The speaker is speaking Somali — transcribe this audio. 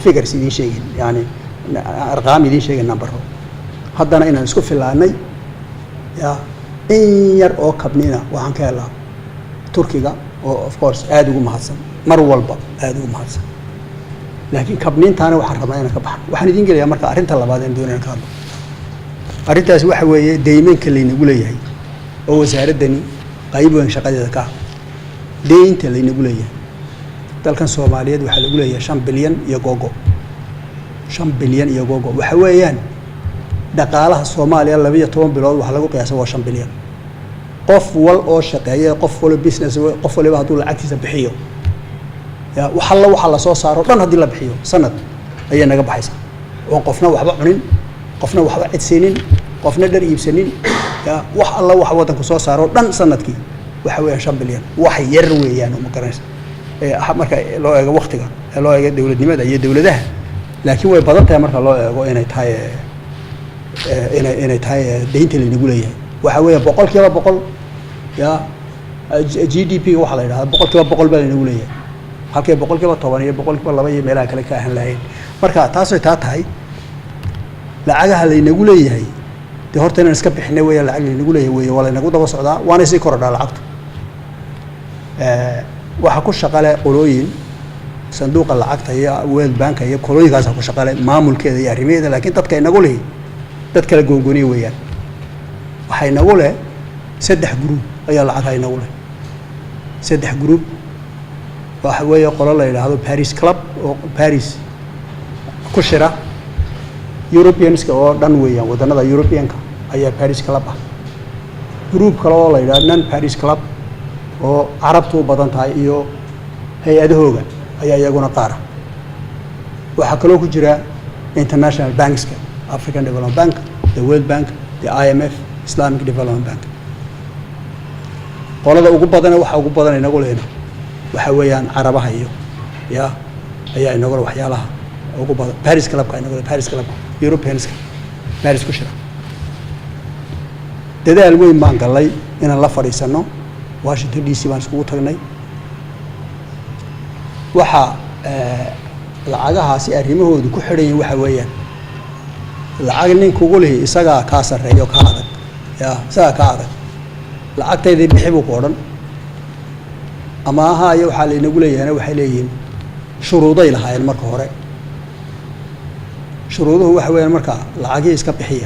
figures idiin sheegin, yani arqaam idiin sheegin, nambaro, haddana inaan isku filaanay. Ya, in yar oo kabnina waxaan ka helaa Turkiga, oo of course aada ugu mahadsan, mar walba aada ugu mahadsan. Laakiin kabniintaana waxaan rabnaa inaan ka baxno. Waxaan idiin gelayaa marka arrinta labaad aan doonaya ka hadlo. Arrintaasi waxa weeye deymanka laynagu leeyahay, oo wasaaraddani qayb weyn shaqadeeda ka ah. Deynta laynagu leeyahay dalkan Soomaaliyeed waxaa lagu leeyahay 5 bilyan iyo gogo, 5 bilyan iyo gogo. Waxa weeyaan dhaqaalaha Soomaaliya 12 bilood waxaa lagu qiyaasa waa 5 bilyan. Qof wal oo shaqeeya, qof walo business, qof waliba hadduu lacagtiisa bixiyo, ya, wax alla waxa lasoo saaro dhan haddii la bixiyo, sanad ayay naga baxaysaa, oon qofna waxba cunin, qofna waxba cidsiinin, qofna dhar iibsanin. Ya, wax alla waxa waddanku soo saaro dhan sanadkii waxa weeyaan 5 bilyan. Wax yar weeyaan, ma garanaysa, marka loo eego waktiga, loo eego dowladnimada iyo dowladaha. Laakiin way badan tahay marka loo eego inay tahay inay tahay deynta laynagu leeyahay. Waxa weeya 100%, ya, GDP waxaa la yidhahdaa 100% baa laynagu leeyahay, halkay 10% iyo 2% iyo meelaha kale ka ahan lahayn. Marka taasay taa tahay, lacagaha laynagu leeyahay dee horta inaan iska bixinay weeyaan. Lacag laynagu leeyahay weeye, waa laynagu daba socdaa, waanay sii korodhaa lacagtu. Waxaa ku shaqale qolooyin sanduuqa lacagta iyo World Banka iyo qolooyinkaasa ku shaqale maamulkeeda iyo arrimaheeda. Laakiin dadka inagu lihi dad kala goongoniya weeyaan. Waxaa inagu leh saddex group ayaa lacagaha inagu leh. Saddex group waxa weeye qolo la yidhaahdo Paris Club, oo Paris ku shira, Europeanska oo dhan weeyaan, waddanada Europeanka ayaa Paris Club ah. Group kale oo la yidhahdo Non Paris Club, oo Carabtu u badan tahay iyo hay-adahooga, ayaa iyaguna qaara. Waxaa kaloo ku jira international bankska: African Development Bank, the World Bank, the IMF, Islamic Development Bank. Qolada ugu badana, waxa ugu badan inagu lehna waxa weeyaan Carabaha iyo, ya, ayaa inagula waxyaalaha ugu badan. Paris Clubka inagule, Paris Clubka, Europeanska Paris ku shira. Dadaal weyn baan galnay inaan la fadhiisano. Washington DC baan iskugu tagnay. Waxa lacagahaasi arrimahoodu ku xidhan yihin waxa weeyaan lacag nin kugu lihi isagaa kaa sarreeyo, kaa adag, ya, isagaa kaa adag. Lacagtaydii bixi buu ku odhan. Amaaha iyo waxaa laynagu leeyahayna waxay leeyihiin shuruuday lahaayeen marka hore. Shuruuduhu waxa weeyaan marka lacagihii iska bixiya.